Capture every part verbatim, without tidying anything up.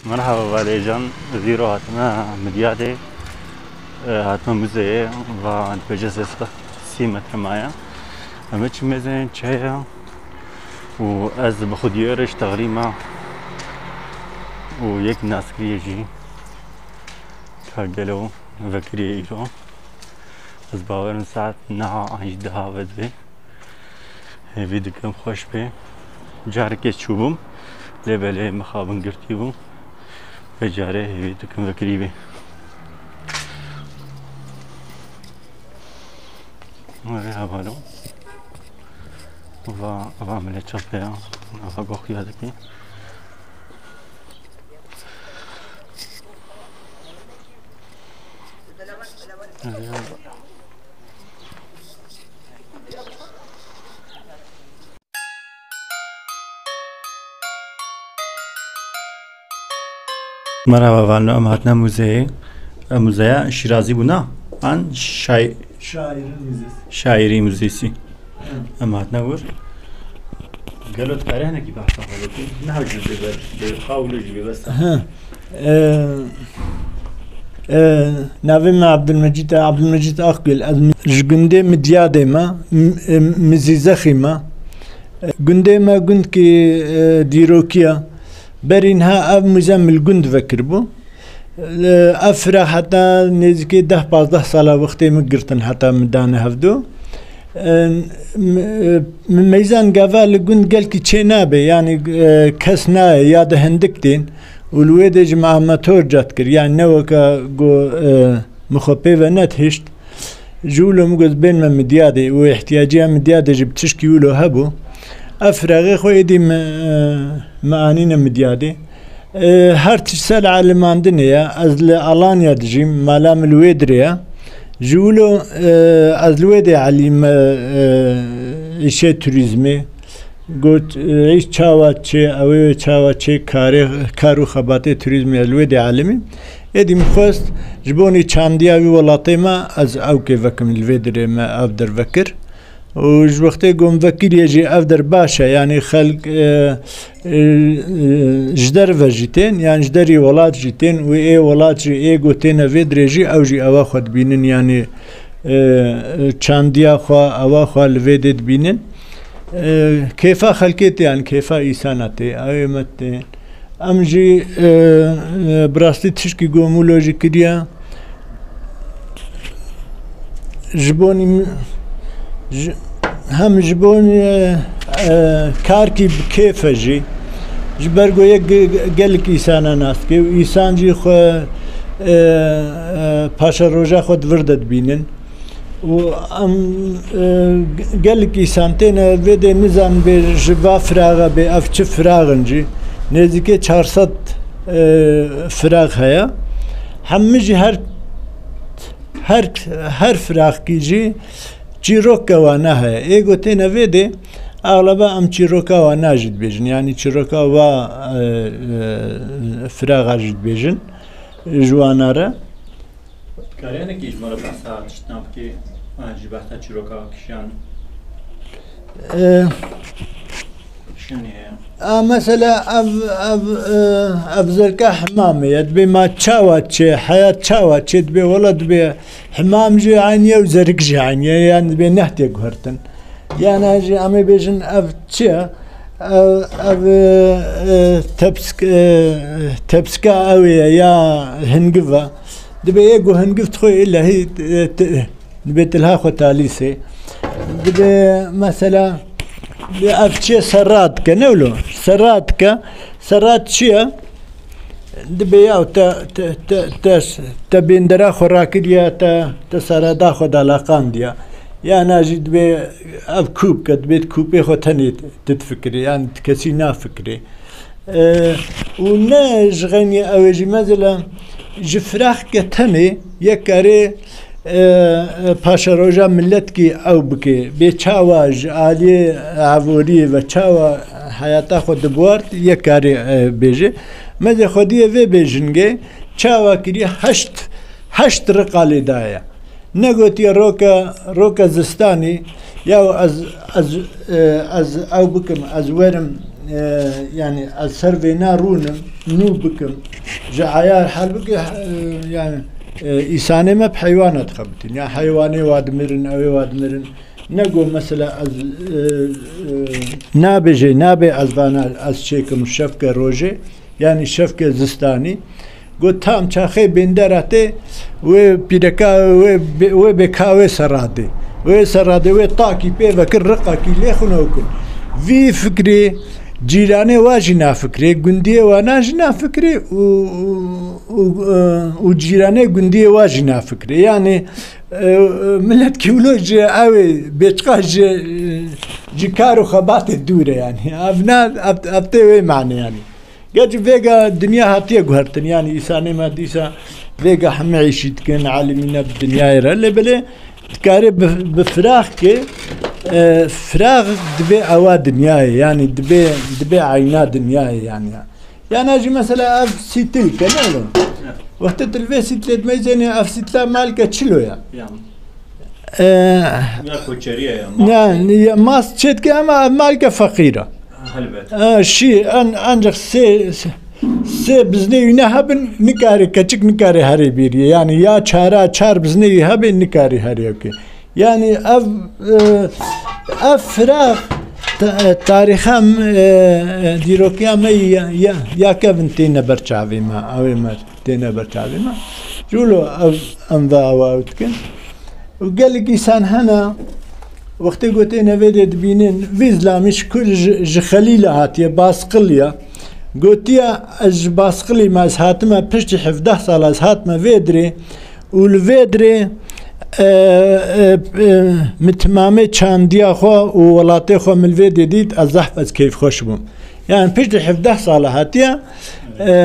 Merhaba Valê Can, zîro hatime Midyadê, e, hatime muzeyê, va pêncî sê sî metre maye. Em çi mêzên çaya û ez bi xwediyê re ji texrîma û yek naskiriyê jî ka gelo vekiriyê îro. Ez bawerim saet neha an jî deha ve divê. Hêvî dikim xweş bê. Carekê çûbûm, lê belê mixabin girtî bû. Vê carê hêvî dikim vekirî bê. Were hevalo. Va, va milê çapeya. Va goxiya dikî. Merhaba Valno, em hatine muzeyê. E, muzeya Şîrazî bûna? An şay-, Şairî muzesi. Şairî muzesi. Em hatine wir. Gelo dikare hinekî behsa xwe bike? Niha jî bê ber, bê xawlo jî bê bes e. He. E, e, navê me Abdulmecîd e, Abdulmecîd Akgül. Ez mi-, ji gundê Midyadê me, m-, e, Mizîzexî me. E, gundê me gundkî, e, dîrokî ye. Berî niha ev muze min li gund vekiribû. Ev fira heta nêzîkî deh pazdeh sala wextê min girtin heta min dane hevdu. Em, m-, m-, meyzan gava li gund gelkî çê nabe, yanî, e, kes nayê ya di hindik tên û li wê dê ji me amator cat kir. Yanî ne weke go, e, min xwe pê ve netihişt. Ji wilo min got, bên me Midyadê û ihtiyaciya Midyadê jî bi tişkî wilo hebû. Ev firaqê xwe êdî me, me anîne Midyadê. E, her tişt ser alimandinê ye. Ez li Alanya dijîm, mala min li wê dirê ye. Ji wilo, e, ez li wê dê elî me, e, îşê turîzmê. Got, e, îş çawa çê, ew ê çawa çê karê, kar û xebatê turîzmê ez li wê dê elimî. Êdî min xwest ji bonî çandiya wî welatê me ez ewkê vekim li vê dirê me ev der vekir. Û ji wextê ku min vekiriye jî ev der baş e, yanî xelk, e, e, e, ji derve jî tên, yan ji derî welat jî tên û ê welat jî ê ku têne vê dirê jî ew jî ewa xwe dibînin, yanî, e, e, çandiya xwe, ewa xwe li vê dê dibînin. E, kêfa xelkê tê, yan kêfa îsana tê, ew ê me tê. Em jî, e, e, bi rastî tişkî gomûlo jî kiriye. Ji bonî min, ji, hem ji bonî, e, e, karkî bi kêf e jî. Ji ber ku yek ge-, ge-, gelek îsana nas dike û îsan jî xwe, e, e, paşeroja xwe di vir de dibînin. Û em, e, gelek îsan têne vê dê nizan bê ji va firaxa bê ev çi firax in jî. Nêzîkê çar sed, e, firax heye. Hemî jî her, her, her firaxkî jî çîroka wana heye. Ê ku têne vê dê, axleba em çîroka wana jî dibêjin. Yanî çîroka wa, e, e, firaxa jî dibêjin ji wana re. Dikarî hinekî ji me re behsa tiştna bikî, an jî behsa çîroka kişiyan? E, Kişiyanê heye. A, mesela ev, ev, e, ev zerka hemamê ye. Dibê ma çawa çê, heyat çawa çê, dibê wela dibê hemam jî eynî ye û zerik jî eynî ye. Yan dibê neh tê guhertin. Yan jî em ê bêjin ev çi ye? Ev, ev, e, e, tepsk-, e, tepska ew ê ye ya hingiv e. Dibê yê ku hingiv dixwe ê lehî, e, t-, dibê tilha xwe talîsê. Dibê mesela dibê ev çi ye serra dike, ne wilo? Serra dike. Serra çi ye? Dibê ya te, te, te, te, te bêndera xwe rakiriye, te, te sereda xwe dalaqandiye. Yana jî dibê ev kûp ke, dibê kûpê xwe tenê tu difikirî, yani ti kesî nafikirî. E, û ne ji xeynî ew ê jî mezela ji firaxke tenê yek karê, e, e, paşeroja miletkî ew bike. Bê çawa ji aliyê evoriyê ve çawa heyata xwe dibuart yek karê, e, bêje. Mezê xwediyê vê bêjingê çawa kiriye heşt, heşt riqa lê daye. Negotiye roke, roke zistanî, yaw ez, ez, e, ez ew bikim, ez werim, E, yani ez ser vêna rûnim, nû bikim. Ji ayar hal bike, e, yani, e, îsanê me bi heywana dixebitin. Ya heywanê wa dimirin, ew ê wa dimirin. Ne got mesela ez, e, e, nabêje, nabê ez vana ez çêkim şevke rojê, yani şevke zistanî. Got tam çaxê bêndera tê, wê pîreka, wê bê-, wê bêka wê serradê. Wê serradê, wê takî pê vekir, riqakî lê xunewkin. Vî fikrê cîranê wa jî nafikrê, gundiyê wana jî nafikrê û, û, û, û cîranê gundiyê wa jî nafikrê. Yani, e, e, miletkî wilo ji ew ê bêçiqa ji, ji kar û xebatê dûr e yani. Ev na, ev, ev tê wê mane yani. Gerçi vêga dinya hatiye guhertin, yani îsanê me dîsa vêga heme îşî dikin, elimîne bi dinyayê re. Lê belê dikare bi, bi firaq ke, e, firaq dibê ewa dinyayê, yani dibê, dibê eyna dinyayê yani. Yana jî mesela ev sîtil ke ne lo? Wextê tu li vê sîtilê dimeyzênê ev sîtila malke çilo ya? Ya. E, Ya koçeriye ya, ya, mas çêtke ama ev malke feqîr e. Helbet. E, şî, en, ancak sê, sê biznê wî ne hebin, nikare, keçik nikare herê bêrî. Yani ya çara, çar biznê wî hebin, nikare herê bike. Yani ev, e, ev firaq ta-, tarîxa, e, e, dîrokiya me ya, ya, ya kevin têne ber çavê me, ew ê me têne ber çavê me. Culo ev, em ve awa ew dikin. Û gelek îsan hene, wextê gotê nevêdê dibînin, vî zilamî ji ku ji, ji Xelîla hatiye, Basqil ya. Gotiya, ez ji Basqilî me, ez hatime piştî hevdeh sala, ez hatime vê dirê û li vê dirê, e, e, e, min timamê çandiya xwe û welatê xwe min li vê dê dît, ez zehf ez keyfxweş bûm. Yani piştî hevdeh sala hatiye, e, e, e,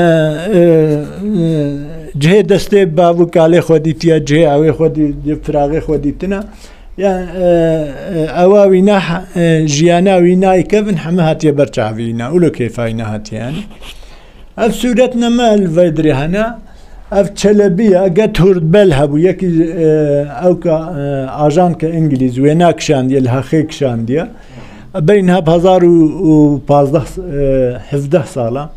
cihê destê bav û kalê xwe dîtiye, cihê ewê xwe dî-, cihê firaxê xwe dîtine. Yani, e, e, ewa wîna, e, jiyana wîna kevin heme hatiye ber çavî wîna. Ulo keyfa wîna hatiye yani. Ev sûret ne me li vê dirê hene. Ev Çelebi ya, get hurdbel hebû. Yekî, e, ewka, e, ajanke Îngilîz wêna kişandiye, li hexê kişandiye. Beynha hezar û pazdeh, e, hevdeh sala.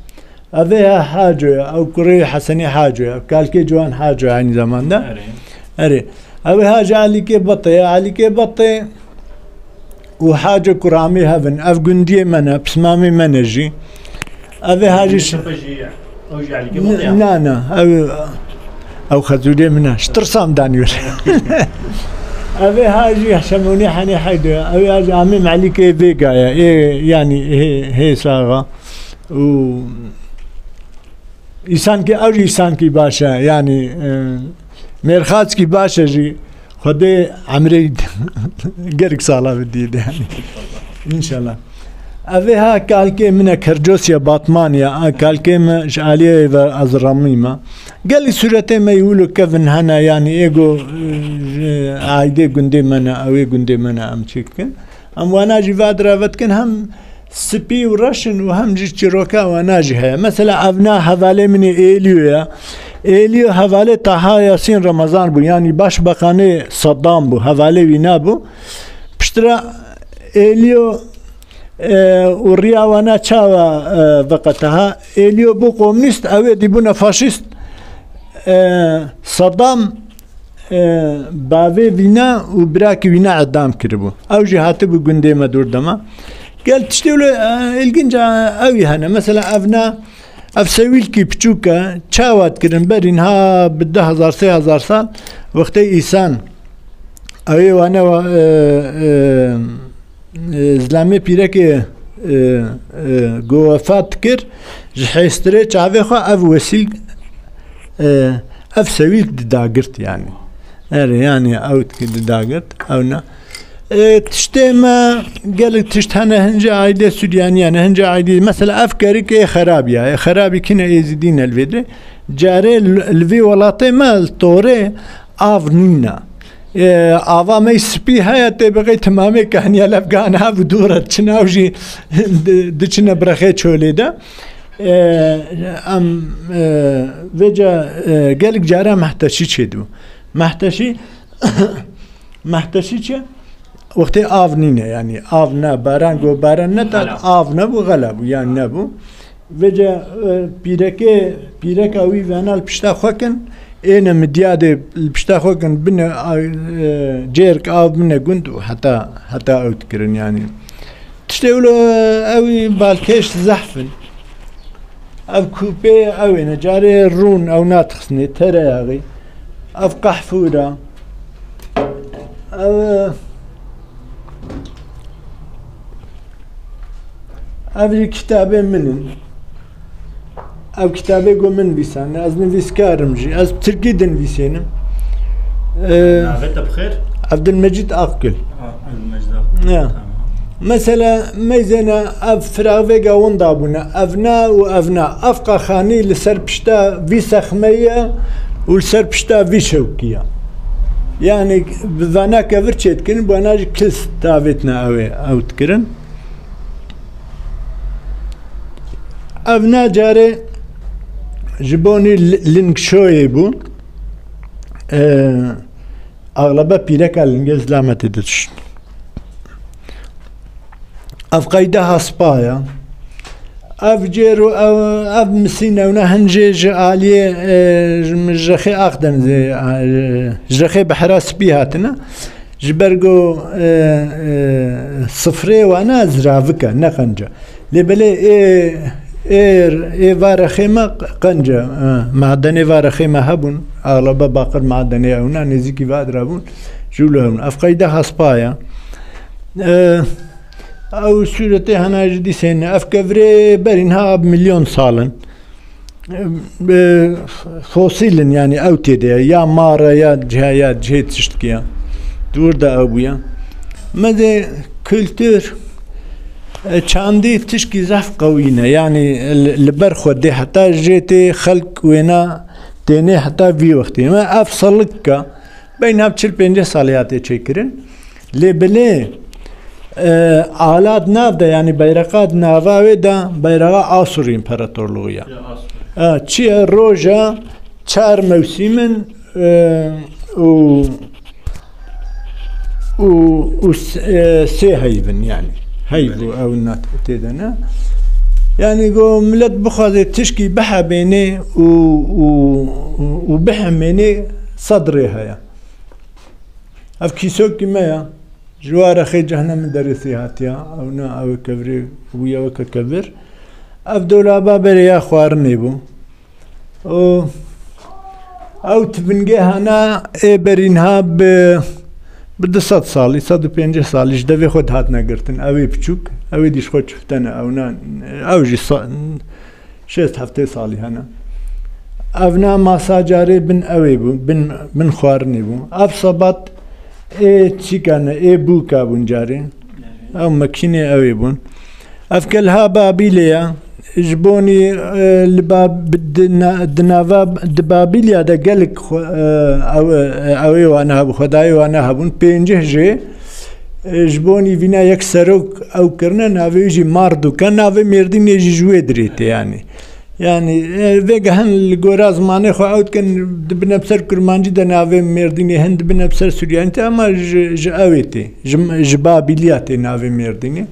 Ev ê Haco ya, ew kurê Hesenê Haco ya, kalkê Ciwan Haco ya aynı zamanda. Erê. Erê. Ev ê Hacı Elîkê Bete ya, Elîkê Bete û Haco Kuramî hevin. Ev gundiyê me ne, pismamê me ne jî. Ev ê Hacı Ş-, Mustafa jî, ew jî Elîkê Bete ya? Na, na, ew, ew xezûrê min e. Ji tirsam danî wir. Ev ê Hacı Şemonî Henê Heydo ya. Ew ê Hacı Amîm Elîkê Vêga ya. Ê, yani, hê, hê saxa. Û îsankî, ew jî îsankî baş e, yani, e, mêrxaskî baş e jî. Xwedê emrê gelek sala bidî de, yani. İnşallah. Ev ê ha kalkê min e, Kercosya Batmaniya, a kalkê min ji aliyê ve ez remî me. Gelek sûretê me yî wilo kevin hene, yani êgo, e, aîdê gundê me ne, ew ê gundê me ne, em çêk dikin. Em wana jî va dira vedikin, hem spî û reş in û hem jî çîroka wana jî heye. Mesela evna hevalê min ê Êlîyo ya. Êlîyo hevalê Taha Yasîn Remezan bû, yanî başbeqanê Saddam bû, hevalê wî nabû. Piştre Êlîyo, e, û riya wana çawa, e, veqetaha. Êlîyo bû komünîst, ew ê dîbûne faşîst. E, Saddam e, bavê wîna û birakî wîna edam kiribû. Ew jî hatibû gundê me dûr dema. Gel tiştê wilo, e, ilginc, e, ewî hene. Mesela evna, ev sewîlkî piçûk e, çawa dikirin berîn ha bi du hezar, sê hezar sal, wextê îsan, ew ê wane wa, e, e, e, zilamê pîrekê, e, e, go wefat dikir, ji hêstirê çavê xwe ev wesîl, e, ev sewîlk didagirt yani. Erê, yani ew didagirt, ew ne. E, tiştê me, gelek tişt hene, hince aîdê Suryaniyan, hince aîdê, mesela ev kerik ê xerabî ya, ê xerabî kine êzidî ne li vê dirê. Carê li, li vê welatê me, li Torê, av nîne. E, ava me spî heye, tê biqey timamê kaniya levgana ev dû re diçin, ew jî di-, diçine birexê çolê de. E, em, e, vêca, e, gelek cara mehteşî çêdibû. Mehteşî, mehteşî çi? Wextê av nîne, yanî av ne, baran go baran ne, ta Xela. Av nebû, xela bû, yan nebû. Vêce, e, pîrekê, pîreka wî vena li pişta xwe kin, êne midyadê li pişta xwe kin, bine, a, e, cêrk av bine gund û heta, heta ew dikirin, yanî. Tiştê wilo, e, ew balkêş zehf in. Ev kûpê ew êne, carê rûn ew natixisnê, tereyaxî. Ev qehfûra. Ev, ev jî kitabê min in. Ev kitabê ku min nivîsand, ez nivîskar im jî. Ez bi tirkî dinivîsênim. Ee, Navê te bi xêr? Abdülmecid Akgül. Ha, Abdülmecid Akgül. Ya. Tamam. Mesela, meyzêne ev firavêga winda bûne. Ev na û ev na. Ev qaxanî li ser pişta vî sexmeyî ye û li ser pişta vî şewkî ye. Yani, bi vana kevir çêdikin, bi wana jî kils davêtine ew ê, ew dikirin. Ev na carê ji bonî li-, lingşoyê bû. Ee, Axlebe pîreka lingê zilametê didişt. Ev qeyde haspa ya. Ev cêr û ev, ev misîn ewna hin jê ji aliyê, e, ji, ji rexê Akdenizê, e, ji rexê Behra Spî hatine. Ji ber ku, e, e, sifrê wana ziravik e, ne qenc e. Lê belê ê, ê, ê va rexê me qenc e. E, madenê va rexê me hebûn. Axlebe baqir madenê ewna nêzîkî va dirabûn. Ji wilo hebûn. Ev qeyde haspa ya. E, ew sûretê hena jî dîsên. Ev kevirê berîn ha milyon sal in. E, fosîl in, yani ew tê de ye, ya mar e, ya cih e, ya cihê tiştkî ye. Di wir de ew bûye. Me de kultur, e, çandî tişkî zehf qewî ne. Yani li, li ber xwe dê heta jê tê xelk wêna tênê heta vî wextê. Me ev selik ke, Beyna çil pêncî salî hate çêkirin. Lê bilê, e, alat nav de, yani beyreqa di nava wê de, beyraxa Asur İmparatorluğu ya. Ya, Asur. E, çi ye? Roja çar mewsîmin, e, û, û, û s-, e, sê heyvin yani. Heyv û ew nat tê de ne. Yani go millet bixwaze tişkî bihebênê û, û, û, û bihemênê sed rê heye. Ev kîsokî me ya. Ji wa rexê cehennemê derê sê hatiya. Ew ne, ew ê kevirê bûye weke kevir. Ev dolaba berê ya xwarinê bû. Û ew tivingê hena ê berînha bi, bi du sed salî, sed û pêncî salî ji devê xwe dihatine girtin. Ew ê biçûk, ew ê dî ji xwe çiftene. Ew ne, ew jî sa-, şêst heftê salî hene. Ev na masa carê bin ewê bû, bin, bin xwarinê bû. Ev sebat ê çîka ne, ê bûka bûn carê. Ew mekînê ewê bûn. Ev kelha Babîlê ya. Ji bonî, e, li Bab-, di na-, di nava, di Babîlya de gelek xwe, e, ew, e, ewê wane hebû, xwedayê wane hebûn. Pêncih jê, e, ji bonî vîna yek serok ew kirine, navê wî jî Marduk e, navê Mêrdînê jî ji wê dirê tê, yanî. Yani, e, vêga hin li gora zimanê xwe ew dikin, dibine bi ser kurmancî de navê Mêrdînê, hin dibine bi ser suryanî de, ama ji, ji ewê tê, ji, ji Babîliya tê navê Mêrdînê.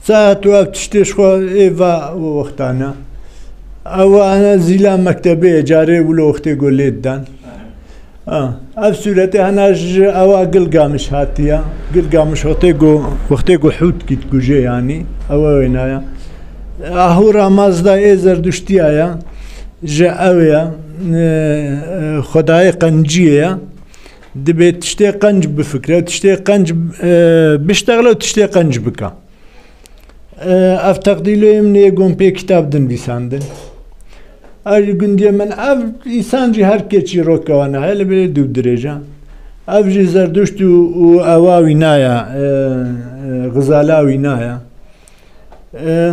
Saet û ev tiştê ji xwe ê va wextane. Ew ane zîla mektebê ye, carê wilo wextê ku lê didan. Ha, ev sûretê hena ji ewa Gilgamiş hatiye. Gilgamiş wextê ku, wextê ku hût kî dikuje yanî. Ew wêna ya. Ahura Mazda ê Zerduştiya ya. Ji ew ya. E, e, xwedayê qenciyê ya. Dibê tiştê qenc bifikre, tiştê qenc, e, biştexile û tiştê qenc bike. Ev teqdîloyê min ê gon pê kitab dinivîsandin. Ev ji gundiyê min, ev îsan jî her kê çîroka wan heye, li bilê dû dirêj e. Ev jî Zerduşt û, û ewa wî naya, e, e, xizala wî naya. E,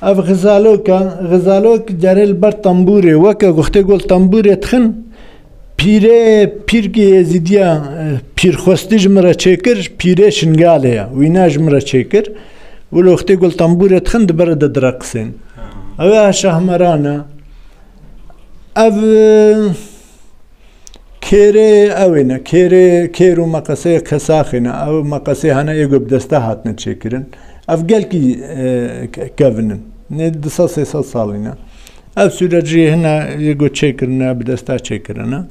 ev xizaloka, xizalok carê li ber tembûrê, weke guxtê gol tembûrê dixin, Pîrê, pîrkê Êzîdiya, e, pîrxwestî ji min re çêkir, pîrê Şingalê ye. Wîna ji min re çêkir. Wilo wextê gul tembûrê dixin, di ber de direqisên. Ha. Ew ê Şahmeran e. Ev, e, Kêrê ew ê ne, kêrê, kêr û meqeseyê qesaxê ne. Ew meqesê hene ê ku bi desta hatine çêkirin. Ev gelkî, e, ke-, kevin in. Nê du sed sê sed salî ne. Ev sûreciyê hene ê ku çêkirine, bi desta çêkirine.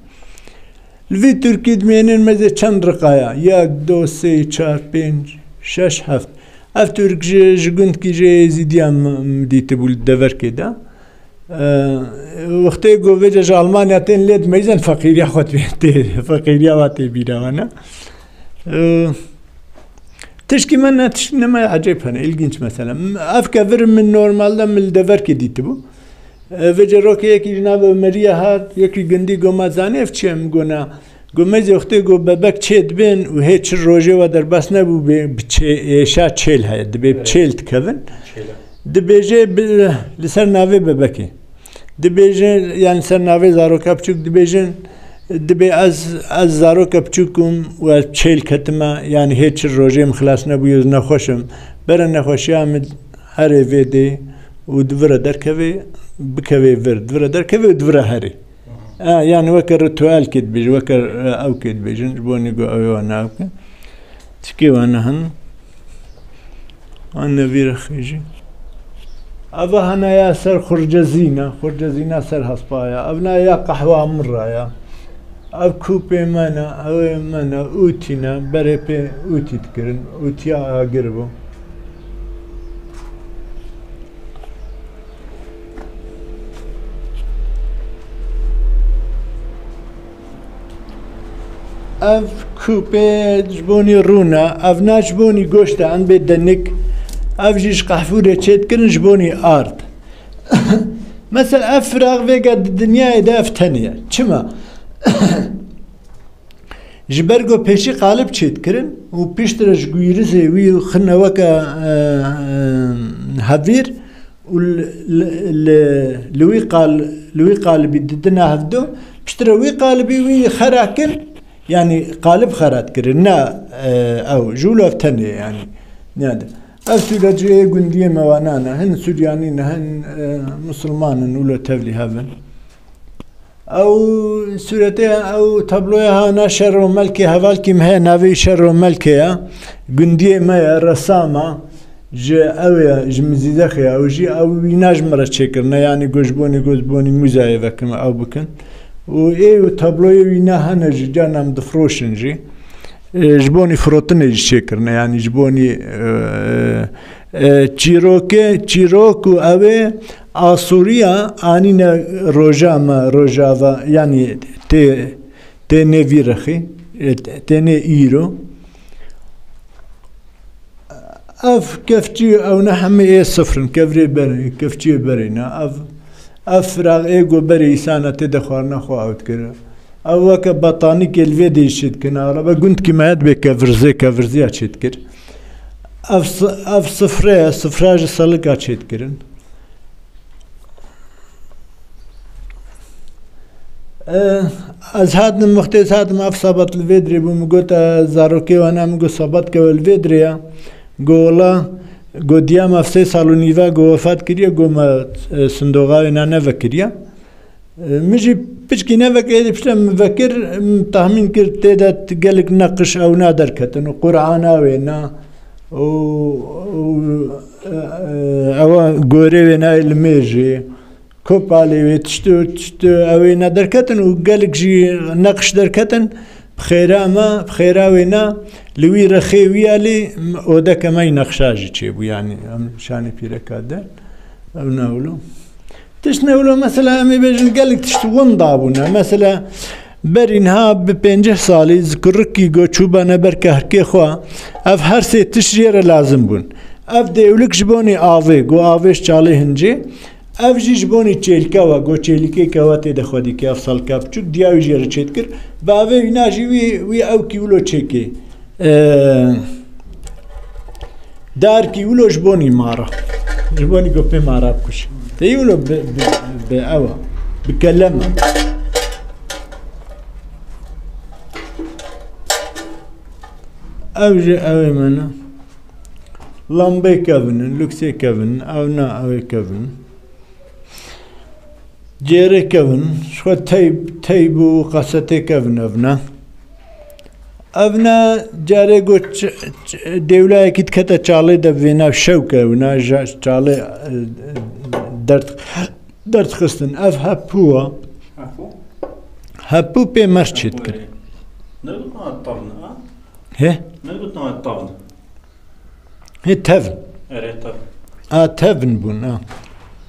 Li vî Tirkî dimênin mezê çend riqaya? Yek, du, sê, çar, pênc, şeş, heft. Ev Tirk ji, ji gundkî jê Êzîdiya min, min dîtibû li deverkê de. Eee, wextê ku vêca ji Almanya tên lê dimeyzin, feqîriya xwe tê, tê, feqîriya wa tê bîra wan e. Eee, tişkî me ne, tişkî ne me ecêb hene, ilginç mesela. M-, ev kevir min normalde min li deverkê dîtibû. Eee, vêca rokê yekî ji navê Omeriya hat, yekî gundî got, "Ma zanî ev çi ye?" Min got, "Na." Got, "Meyzê wextê got bebek çê dibên û hê çil rojê we derbas nebû bê, bi çê-, êşa çêl heye, dibê bi Evet. çêl dikevin." Çêl e. Dibêje bi, li ser navê bebekê. Dibêje, yani ser navê zaroka biçûk dibêjin, dibê ez, ez zaroka biçûk im û ez çêl ketime, yani hê çil rojê min xilas nebûye, ez nexweş im. Bere nexweşiya min herê vê dê û di vir re derkevê, bikevê vir, di vir re derkevê û di vir re herê. E, yani weke ritualkê dibêjin, weke, e, ewkê dibêjin, ji bo nîgo ew ê wana ewke. Tikê wana hin. An nevî rexê jî. Eva hana ya ser xurcezîna, xurcezîna ser hespaya. Evna ya qehwa min ra ya. Ev kûpê me ne, ew ê me ne, ûtî ne, berê pê ûtî dikirin. Ûtiya agir bû. Ev kûpê ji bonî rûn e, ev na ji bonî goşt e, em bê denik, ev jî ji qehfûrê çêdikirin ji bonî ard. Mesela ev firax vêga di dinyayê de ev tenê ye. Çima? Ji ber ku pêşî qalib çêdikirin û piştre ji guîrizê wî xine weke, e, e, hevîr û li, li, li, li wî qal-, li wî qalibî didine hevdu, piştre wî qalibî wî xera kin, yanî qalib xera dikirin, ne, e, ew, ji wilo ev tenê, yanî, ne de. Ev sûreciyê gundiyê me wana ne, hin Suryanî ne, hin, e, Musulman in, wilo tevlî hev in. Ew sûretê, ew tabloya hana Şer û Melkê, hevalkî me heye, navê wî Şer û Melkê ye. Gundiyê me ye, resam e. Ji ew ye, ji Mizîzexê ye. Ew jî, ew wîna ji min re çêkirine. Yanî got ji bonî, got ji bonî muzeyê vekim, ew bikin. Û ê û tabloyê wîna hene jî, carna em difroşin jî. E, ji bonî firotinê jî çêkirine, yanî ji bonî, e, e, çîrokê, çîrok û ew ê Asûriya anîne roja me, rojava, yanî tê, tê nê vî rexî, e, tê nê îro. Ev kevçî, ew ne hemî ê sifr in, kevirê berê, kevçiyê berê ne. Ev, ev firax ê ku berê îsana tê de xwarina xwe ew dikir. Ew weke betanîkê li vê dê çê dikin. Araba gundkî me heye dibê kevirzê, kevirziya çê dikir. Ev si-, ev sifre ye, sifra ji selika çê dikirin. E, ez hatim, muxtêz hatim, ev sabat li vê dirê bû, min got, e, zarokê wana min got, sabat kewe li vê dirê ya. Got, wela, got, diya me ev sê sal û nîva, got, wefat kiriye, got, me, e, sindoxa wê na nevekiriye. E, min jî piçkî nevekiriye, piştre min vekir, min tahmîn kir, tê de gelek neqiş ew na derketin, Qur'ana wê na, û, û, e, e, ewa gorê wê na li mêr jî. Kopalê wê tişt û tişt û ew ê ne derketin û gelek jî neqş derketin, bi xêra me, bi xêra wê ne, li wî rexê wî alî, odeke me yî neqşa jî çêbû, yanî em şanê pîreka de, ew ne wilo. Tişt ne wilo, mesela em ê bêjin gelek tişt winda bûne. Mesela berî niha bi pêncî salî zikurikî go çûbane ber kehrkê xwe, ev her sê tişt jê re lazim bûn. Ev dêwlik ji bonî avê, go avê ji çalê hincê, Ev jî ji bonî çêlke we, got çêlikê ke we tê de xwedî ke ev salika biçûk, diya wî jê re çê dikir. Bi avê wîna jî wî, wî ewkî wilo çêkê. Ee, darkî wilo ji bonî mara. Ji bonî ku pê mara bikuşî. Tê wilo bi, bi, bi ew e. Bi kelem e. Ew jî ew ê me ne. Lambê kevin in, lûksê kevin in, ew na, ew ê kevin in. Cêrê kevin, ji xwe teyb, teyb û qesetê kevin ev ne. Ev ne carê got ç-, ç-, dêwlayekî dikete çalê de vêna şewk e, wina ji çalê, e, derd, derdxistin. Ev hepû e. Hepû? Hepû pê merç çê dikirin. Ne gotna tavn, ha? He? Ne gotna tavn? Hê tevn. Erê, tevn. A, tevn bûn, a.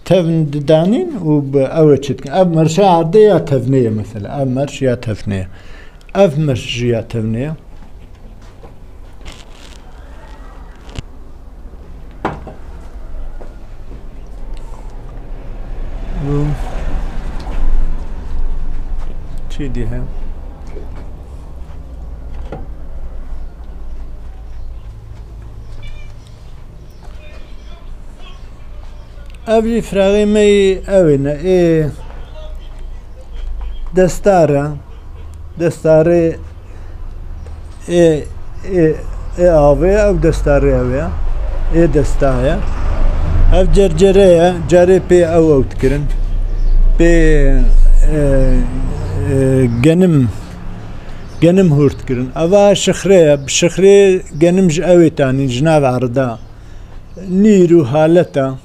Tevn didanîn û bi ew ê çi dikin. Ev merşa erdê ya tevnê ye mesela. Ev merş ya tevnê ye. Ev merş jî ya tevnê ye. Çi dî he? Ev jî firaxê me yê ew ê ne, ê destar e. Destarê ê, ê, ê avê ye, ew destarê ew ye. Ê desta ye. Ev cercere ye. Carê pê ew ew dikirin. Pê, e, e, genim, genim hûr dikirin. Eva şixre ye. Bi şixrê genim ji ew ê tanîn, ji nav erda. Nîr û haleta.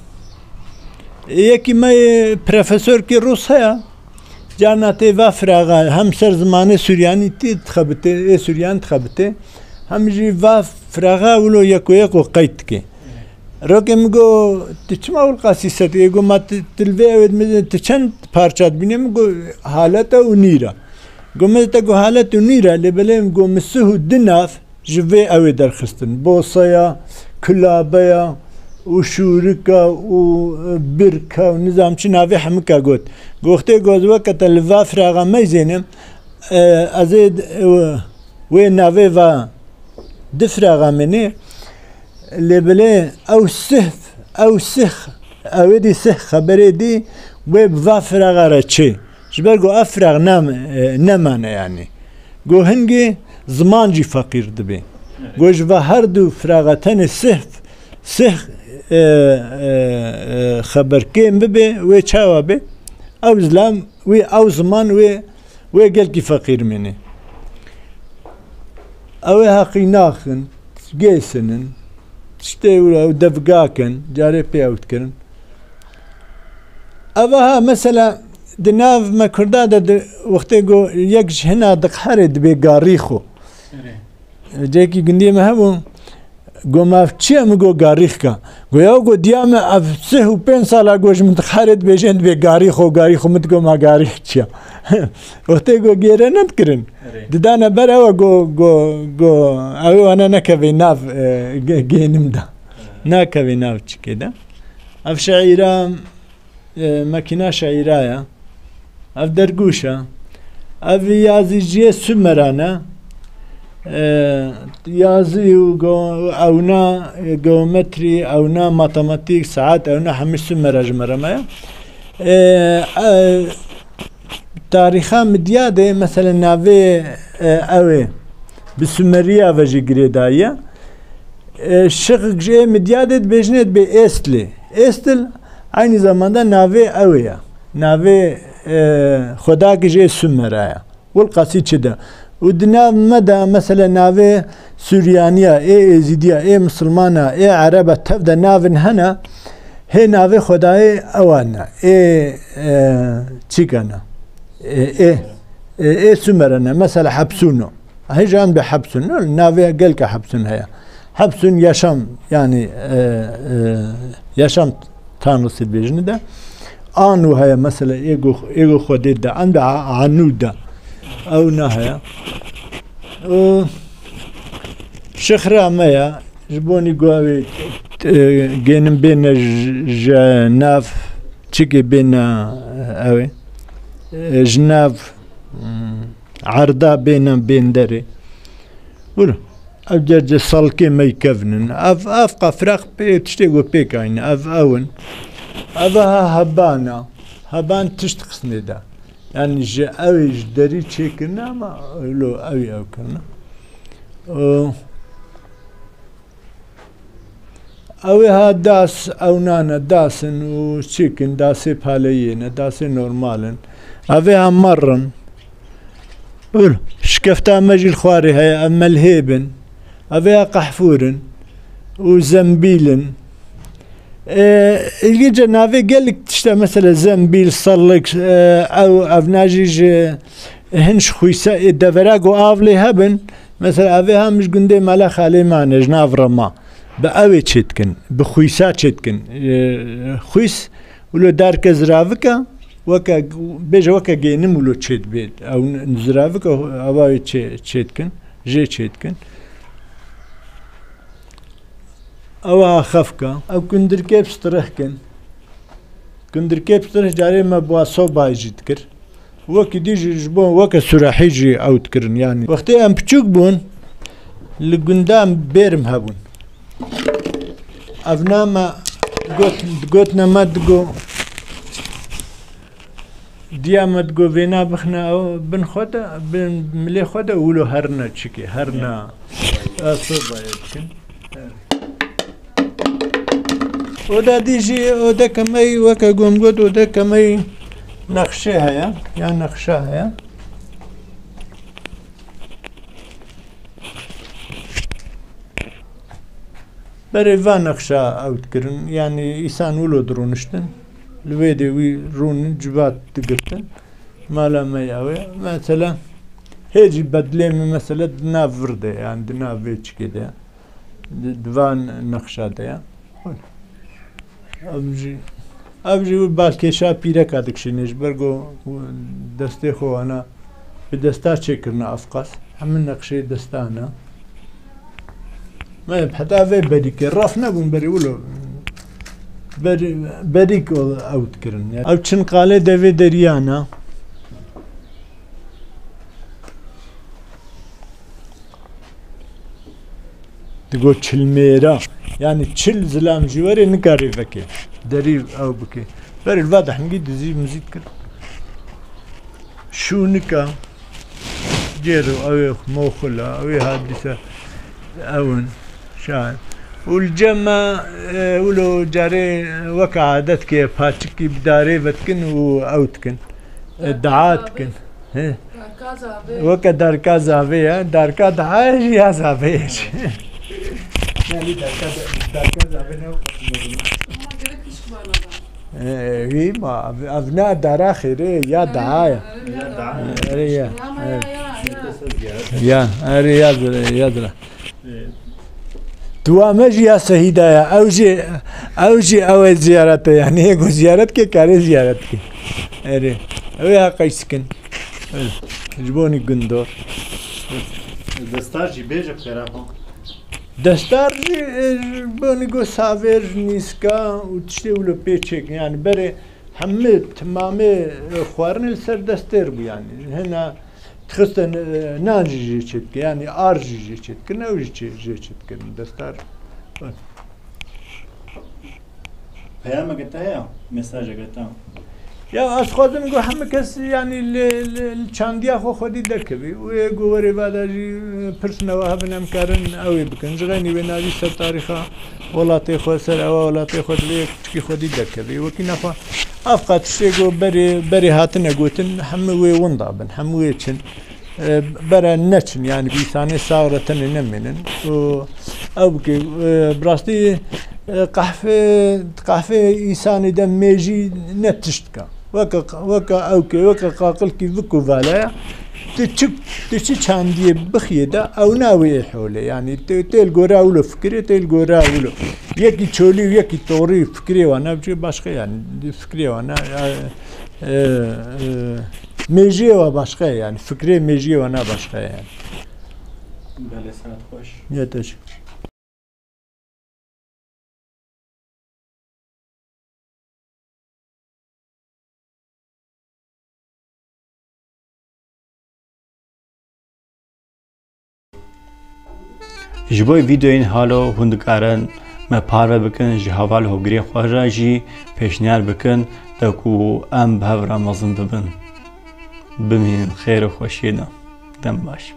Yekî me yê profesorkî Rûs heye. Carna tê va firaxa hem ser zimanê Suryanî tê dixebitê, ê Suryan dixebitê. Hem jî va firaxa wilo yeko yeko qeyd dike. Rokê min got, "Tu çima wilqasî ser dikî?" Got, "Ma tu, tu li vê ew ê dibînî, tu çend parça dibînî?" Min got, "Haleta û nîra." Got, "Me te got halet û nîra, lê belê min got min sih û di nav ji vê ew ê derxistin. Boseya, kilabeya û şûrika û, e, birka û nizam çi navê hemika got." Got, "Wextê got weke te li va firaxa meyzênim, e, ez ê d-, e, wê navê va di firaxa min ê, lê belê ew sih, ew sih, ew ê dî sih xeberê dî wê bi va firaxa re çê." Ji ber ku ev firaq nam-, e, nemane yanî. Go hingê ziman jî feqîr dibe. Evet. Go ji va her du firaqa tenê sih, sih, e, e, e, xeber kêm bibe, wê çawa be? Ew zilam, wê ew ziman, wê, wê gelkî feqîr mîne. Ew ê heqî naxin, gêsinin, tiştê wilo ew devga kin, carê pê ew dikirin. Eva ha, mesela, di nav me Kurda de di wextê go yek ji hina diqherê dibê garîxo. Erê. Cekî gundiyê me hebû, go, "Ma ev çi ye?" Min go, "Garîxka." Go, "Ya," go, "diya me ev sih û pênc sala go ji min diqherê dibêjin dibê garîxo, garîxo." Min digo, "Ma garîx çi ye?" Wextê go gêre nedikirin. Erê. Didane ber ew go, go, go, ew ê wana nekevê nav, e, ge-, gênim de. Erê. Nakevê nav çikê de. Ev şeîra, e, mekîna şeîra ye. Ev dergûş e. Ev yazîciyê Sumeran e. E, yazî û go-, ewna, e, geometrî, ewna matematîk, saet, ewna hemî Sumera ji me re me ye. E, e, tarîxa Midyadê, mesela navê, e, ew ê bi Sumeriya ve jî girêdayî ye. E, şixik ji ê Midyadê dibêjinê dibê Êstilê. Êstil eynî zamanda navê ew ê ye. Navê, e, xwedakê ji ê Sumera ye. Wilqasî çi de. Û di nav me de, mesela, navê Suryaniya, ê Êzîdiya, ê Misilmana, ê Ereba tev de navin hene, hê navê xwedayê ewan e. Ê, e, çîka ne. Ê, ê, ê, ê Sumer e ne. Mesela, Hepsûno. Hêjan bi Hepsûn. Navê gelka Hepsûn heye. Hepsûn yaşam, yani, e, e, yaşam tanrısı dibêjin de. Anu heye mesela, ego, ego xwedê de, an de a-, Anu de. Ew ne heye. O şixra me ya, ji bonî ku ew ê, e, gênim bêne j-, ji nav çikê bêne, e, ew ê, e, ji nav, mm, erda bêne bên derê. Wilo. Ev cerce salkê me yî kevin in. Ev, ev qafraq pê tiştê ku pêk ayne. Ev ew in. Ev ha hebana. Heban tişt qismê de. Yani ji ew ê ji derî çêkirine ama lo ew ê ew kirine. O, Ew ê ha das, ew nane das in û çikin, dasê paleyê ne, dasê normal in. Ev ê ha merr in. Ul, şikefta me jî li xwarê heye, ev melhê bin. Ev ê ha qehfûr in û zembîl in. E, ilgince navê gelek tişta, mesela zembîl, sirlik, e, ew, ev najî ji hin ji xwîsa, e, devera ku av lê hebin. Mesela ev ê ha min ji gundê Mele Xalê Mane, ji nav Rema. Bi ew ê çêdikin, bi xwîsa çêdikin. E, xwîs, wilo darke ziravika, weke, bêje weke gênim wilo çêdibê. Ew ziravika ava wê çê-, çêdikin, jê çêdikin. Ew a xefka, ew kundirkê pistirih kin. Kundirkê pistirih carê me bi wa sobayê jî dikir. Wekî dî jî ji bo weke surahî jî ew dikirin. Yanî wextê em piçûk bûn, li gundan bêrim hebûn. Ev nama got, gotine me digo, diya me digo vêna bixine ew bin xwe de, bin milê xwe de û wilo herine çikê, herine. Ya. Ez sobayê dikin. Oda dî jî odeke me yî weke gom got, odeke me yî nexşê heye, ya nexşa heye. Berê va nexşa ew dikirin, yanî îsan wilo dirûniştin, li wê dê wî rûnin civat digirtin. Mala me ew e. Mesela, hê jî bedlê min, mesela, di nav vir de, yanî di nav vê çikê de, di, di van nexşa de ya. Ev jî, ev jî wî balkêşa pîreka dikişîne, ji ber ku destê xwe wana bi desta çêkirine ev qas. Hemû nexşê desta ne. Me heta vê berîkê, raf nebûn berî wilo. Berî, berîk ew dikirin. Ev çinqalê devê deriyana. Digo çilmêra. Yanî çil zilam jî were nikare veke. Derî ew bike. Berê li va dehingî dizî mizî dikir. Şûnika. Cêro, ew ê moxila, ew ê hadîse, ew in. Şahin. Û li cem me, e, wilo carê weke adet ke paçikî bi darê vedikin û ew dikin. E, dua dikin. He. Darka zavê. Weke darka zavê ya. Darka daha jî ya zavê ye. Yanî darka, darka zavê ne? Ama gerek iş var adam. E, wî ma, ev, ev ne dara xêrê ya daha ya. Erê ya. Ya, ma ya, ya, ya. Ya, erê ya zira, ya zira. Dua me jî ya sehîda ya. Ew jî, ew jî ew ê ziyaret e. Yanî yê ku ziyaret ke, karê ziyaret ke. Erê. Ew ê ha qeys kin. Ji bonî gundor. Destar jî bêje xera xwe. Destar jî, e, ji bonî ku savêr, nîska û tiştê wilo pê çêkin. Yanî berê hemî timamê, e, xwarinê li ser destêr bû yanî. Hina dixistin, e, nan jî jê çêdikir, yanî ar jî jê çêdikir, ew jî çê-, jê çêdikirin. Destar. Peyameke te heye? Mesajeke te? Ya, ez xwazim ku hemû kes, yanî, li, li, li çandiya xwe xwedî derkevî. Û yê ku werê vada jî, e, pirsine we hebin, em karin ew ê bikin. Ji xeynî wê navî ser tarîxa welatê xwe, ser ewa welatê xwe divê yek piçikî xwedî derkevî. Wekî naxwe ev qat tiştê ku berê, berê hatine gotin, hemû wê winda bin, hemû wê çin. E, bere neçin, yanî bi îsanê sax re tenê nemênin. Û ew bike, e, bi rastî, e, qehfê, qehfê îsanê de mêjî ne tişt ka. Weke, weke ewkê, weke qaqilkî vik û vala ye. Tu çi, tu çi çandiyê bixiyê de, ew ne wê holê. Yanî tê, tê li gora wilo fikirê, tê li gora wilo. Yekî çolî û yekî torî fikirê wan ne, başqa yanî fikirê wan ne, e, e, e, mêjiyê wa başqa ye yanî. Fikirê mêjiyê wana başqa ye yanî. Belê, saet xweş. Ya te jî. Ji bo vîdeoyên halo hûn dikarin me parve bikin, ji heval hogirê xwe re jî pêşniyar bikin, de ku em bi hev re mezin bibin. Bimînin xêr û xweşiyê de. Dem baş.